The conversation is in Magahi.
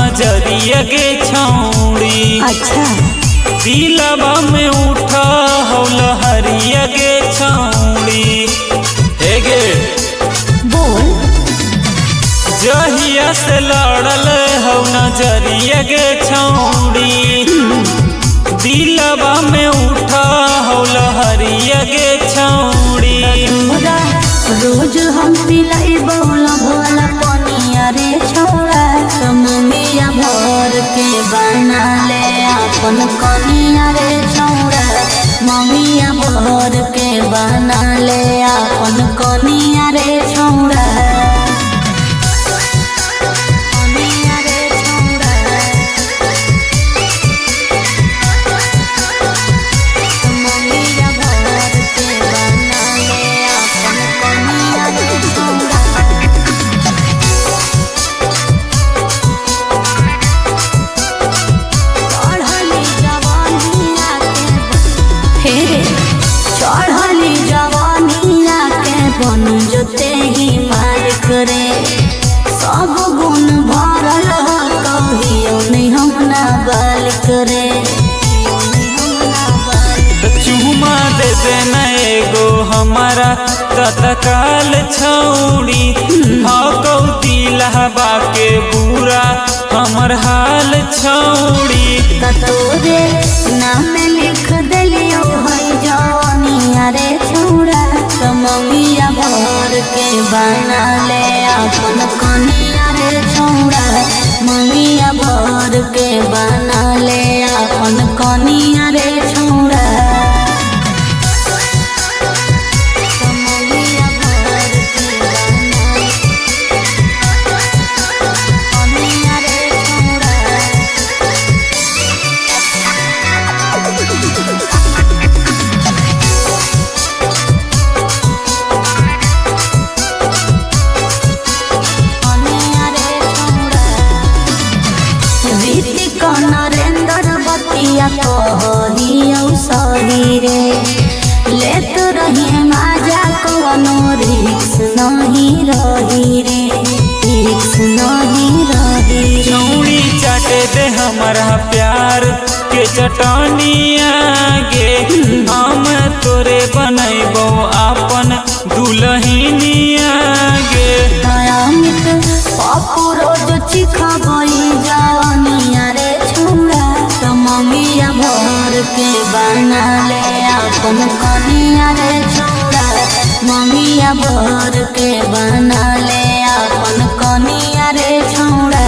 नजरिया गे छौड़ी। अच्छा। दिलवा में उठा हौ लहरिया गे छौड़ी। हे गे बोल। जहिया से लड़ल हौ नजरिया गे छौड़ी। दिलवा में उठा हौ लहरिया गे छौड़ी। रोज हम पिलाई बोल भोला पनिया रे छौड़ा, मम्मिया भर के बना ले अपन कनिया रे छौड़ा। मम्मिया भर के बना ले अपन कनिया रे छौड़ा। कनिया रे छौड़ा। मम्मिया भर के बना ले अपन कनिया रे छौड़ा। चढ़ली जवानिया के बन जोते ही मालिक रे, सब गुण भरल कहियो नहीं हम ना बालिक रे। चुमा दे देना एगो हमारा तत्काल छौड़ी। हकौती लहबा के बुरा हमर हाल छौड़ी। तोरे नाम लिख देलियो है जवानिया रे छौड़ा, मम्मिया भर के बना ले अपन कनिया रे छौड़ा। मम्मिया भर के बना ले अपन कनिया रे छौड़ा। मम्मिया भर के बना कनिया रे छौड़ा। नरेंद्र बतिया कहियो सही रे, लेत रही माजा कवनो रिक्स नहीं रही रे, रिक्स नहीं रही रे। छौड़ी चाटे दे हमारा प्यार के चटनिया गे, हम तोरे बनैबो अपन दुल्हनिया गे। अमित पप्पू रोज चिखबई जवानिया रे छौड़ा, मम्मिया भर के बना ले अपन कनिया रे छौड़ा। मम्मिया भर के बना ले अपन कनिया रे छौड़ा।